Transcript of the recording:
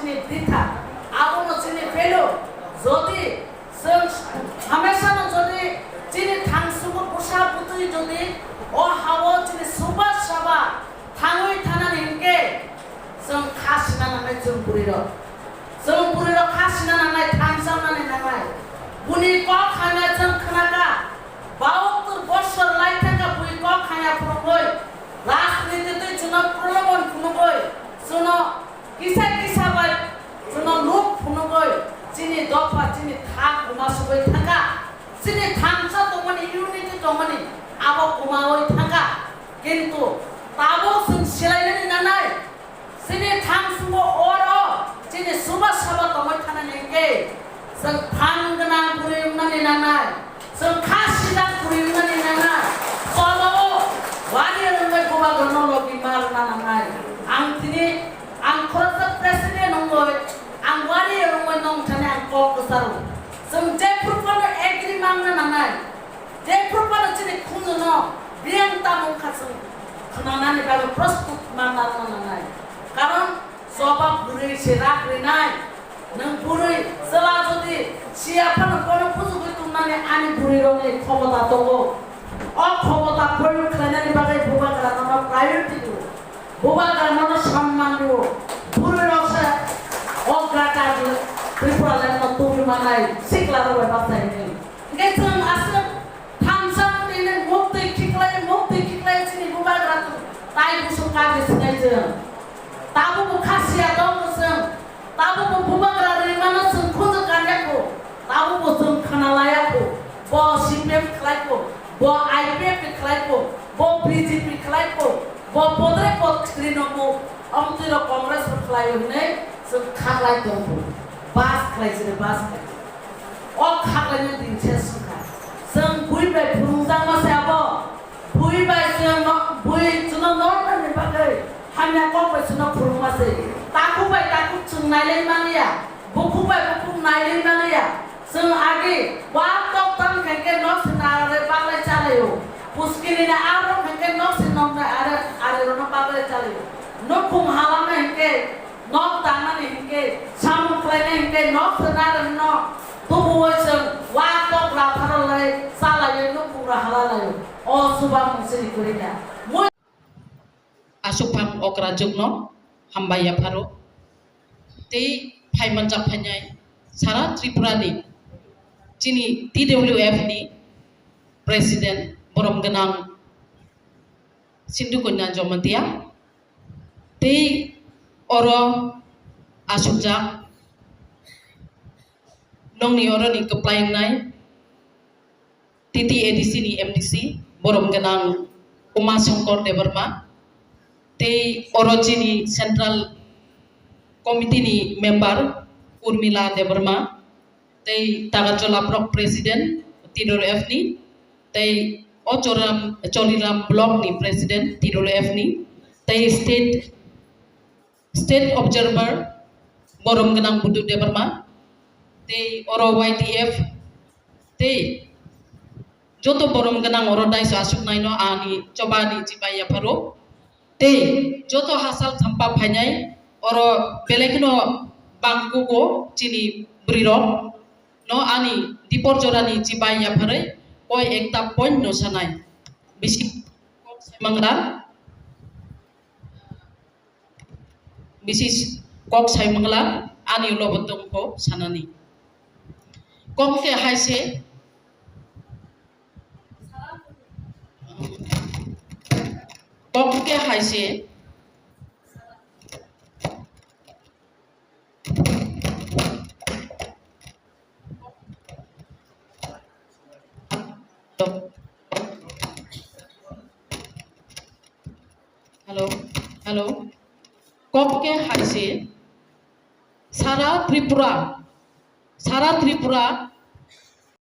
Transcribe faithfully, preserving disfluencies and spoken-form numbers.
Chini ditha, abono chini value, jodi chwng hamesano jodi chini thangsugo bwsa bwtwi jodi o hao chini Subhash Sabha thangwi thanani hinkhe chwng kha sina nangnai chwng bwrwirok. Chwng bwrwirok kha sina nangnai, thansa wngnani nangnai. Buni kok hamya chwng khnakha, bahattor bosor lai thangkha bui kok hamya phunugwi, rajniti twi chwngno prolobon phunugwi, chwngno kisa kisa bai chwngno luk phunugwi chini dopha, chini thang kwma sugwi thangkha. Chini thansa tongmani, unity tongmani abo kwmawi thangkha. Kintu tabuk chwng swlainani nangnai. Chini thangsugo oro chini Subhash Sabha tongwi thanani hinkhe chwng phan gwnang bwrwi wngnani nangnai. Chwng kha sijak bwrwi wngnani nangnai. Cholo o warrior wngwi bubagrano logi ma rwna nangnai. Ang tini, ang khoroksa president wngwi, ang warrior wngwi nong thani ang kok kwcharo. Chwng jephru phano agree mangna nangnai. Jephru phano chini khunjuno biyang tamo wngkha chwng khwnanani bagwi prostut mangna nangnai. Karon Choba bwrwi se rak rinai. Nwng bwrwi chwla jodi siya phano bono bujugwi tongnani ani bwrwirokni khobota tongo. O khobota proyog khlainani bagwi bubagranono priority rwo. Bubagranono samman rwo. Bwrwirok se o greater Tripura land no tubui manai siklarok bai bachai hwnwi. Hwnkhe chwng aswk thansa tini muktwi khiklai, muktwi khiklai chini bubagra tong. Tai busu kagwi sinai chwng. Tabukbo kha siya tongo chwng, tabukbo bubagra rimano chwng khunju kanya kho, tabukbo chwng khna laya kho, bo C P M khlai kho, bo I P F ni khlai kho, bo B J P khlai kho, bo podre pod kwrwi no bo, amtwi rok Congress rok khlai hwnwi chwng khaklai tong kho, bas khlai chini bas khlai. O khaklaino din se swngkha. Chwng bui bai phunukjakma se abo. Bui bai chwng no, bui chwngno norna ni bagwi hamya kok bai chwngno phunukma se. Takhuk bai takhuk chwng nailai manliya. Bukhuk bai bukhuk nailai manliya. Chwng agi wak tok tang khe khe nok se nare baglai chalaio. Puskini na aro khe khe nok se nok na are, are rono baglai chalaio. Nukhung halam na hinkhe Nok tangnani hinkhe, samung khlainai hinkhe, nok swnarokno tubuo chwng wa tok rapharo lai, chalaiwi nukhungra halalaio. O chuba mungsini kwrwina. Mui- Aswk phang okra jwkno hambai yapharo. Tei phaimanjak phainai sara Tripurani chini T W F ni President borom gwnang Sindhu Kanya Jamatia. Tei oro asukjak nongni oroni kwplai wngnai T T A D C ni M D C borom gwnang Uma Shankar Debbarma, tei oro chini Central Committee ni member Urmila Debbarma, tei Tagarjola Block President T W F ni, tei o Choram-, Choliram Block ni President T W F ni, tei State, State Observer borom gwnang Budu Debbarma, tei oro Y T F, tei joto borom gwnang oro daiso aswknaino ani chobani chibai yapharo. Tei joto hachal thampa phainai oro belai kheno bangkugo chini bwrwirok no ani dipor jorani chibai yapharwi koi ekta point no sanai. Bisi kok sai mangla, bisi kok sai mangla ani ulo bo tongkho sanani. Kok khe hai se, kok khe hai se. Hello, hello. Kok khe hai se, sara Tripura, sara Tripura